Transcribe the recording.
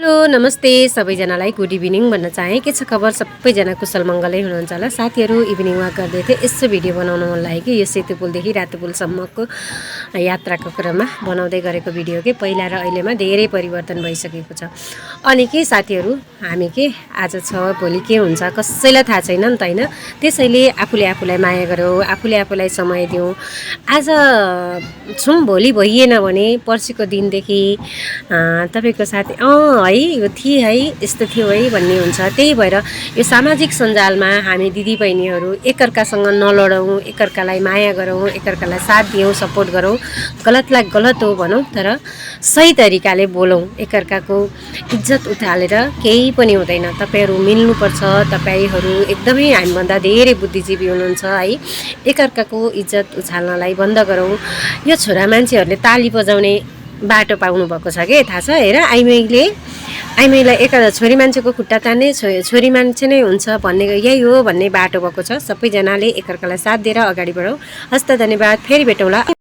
Hello नमस्ते सबैजनालाई good evening भन्न चाहे के छ खबर सबैजना कुशल मङ्गलै हुनुहुन्छ होला। साथीहरू इभिनिङ वाक गर्दै थिए यसो भिडियो बनाउन मन लाग्यो कि यो सेतु पुलदेखि रातो पुलसम्मको यात्राको क्रममा बनाउँदै गरेको भिडियो के पहिला र अहिलेमा धेरै परिवर्तन भइसकेको छ। अनि के साथीहरू हामी के आज छ भोलि के हुन्छ कसैलाई थाहा छैन नि त हैन। त्यसैले आफूले आफूलाई माया गरौँ, आफूले आफूलाई समय दिउँ। आज छौँ भोलि भइएन भने पर्सिको दिनदेखि तपाईको साथी है यो थिए है यस्तो थियो है भन्ने हुन्छ। त्यही भएर यो सामाजिक सञ्जालमा हामी दिदीबहिनीहरू एकअर्कासँग नलडौँ, एकअर्कालाई माया गरौँ, एकअर्कालाई साथ दियौँ, सपोर्ट गरौँ। गलतलाई गलत हो भनौँ तर सही तरिकाले बोलौँ। एकअर्काको इज्जत उठालेर केही पनि हुँदैन। तपाईहरू मिल्नुपर्छ। तपाईहरू एकदमै हामीभन्दा धेरै बुद्धिजीवी हुनुहुन्छ है। एकअर्काको इज्जत उछाल्नलाई बन्द गरौँ। यो छोरा मान्छेहरूले ताली बजाउने बाटो पाउनु भएको छ के थाहा छ। हेर आइमाईलाई छोरी मान्छेको खुट्टा तान्ने छोरी मान्छे नै हुन्छ भन्ने यही हो भन्ने बाटो भएको छ। सबैजनाले एकअर्कालाई साथ दिएर अगाडि बढौँ। हस्त धन्यवाद। फेरि भेटौँला।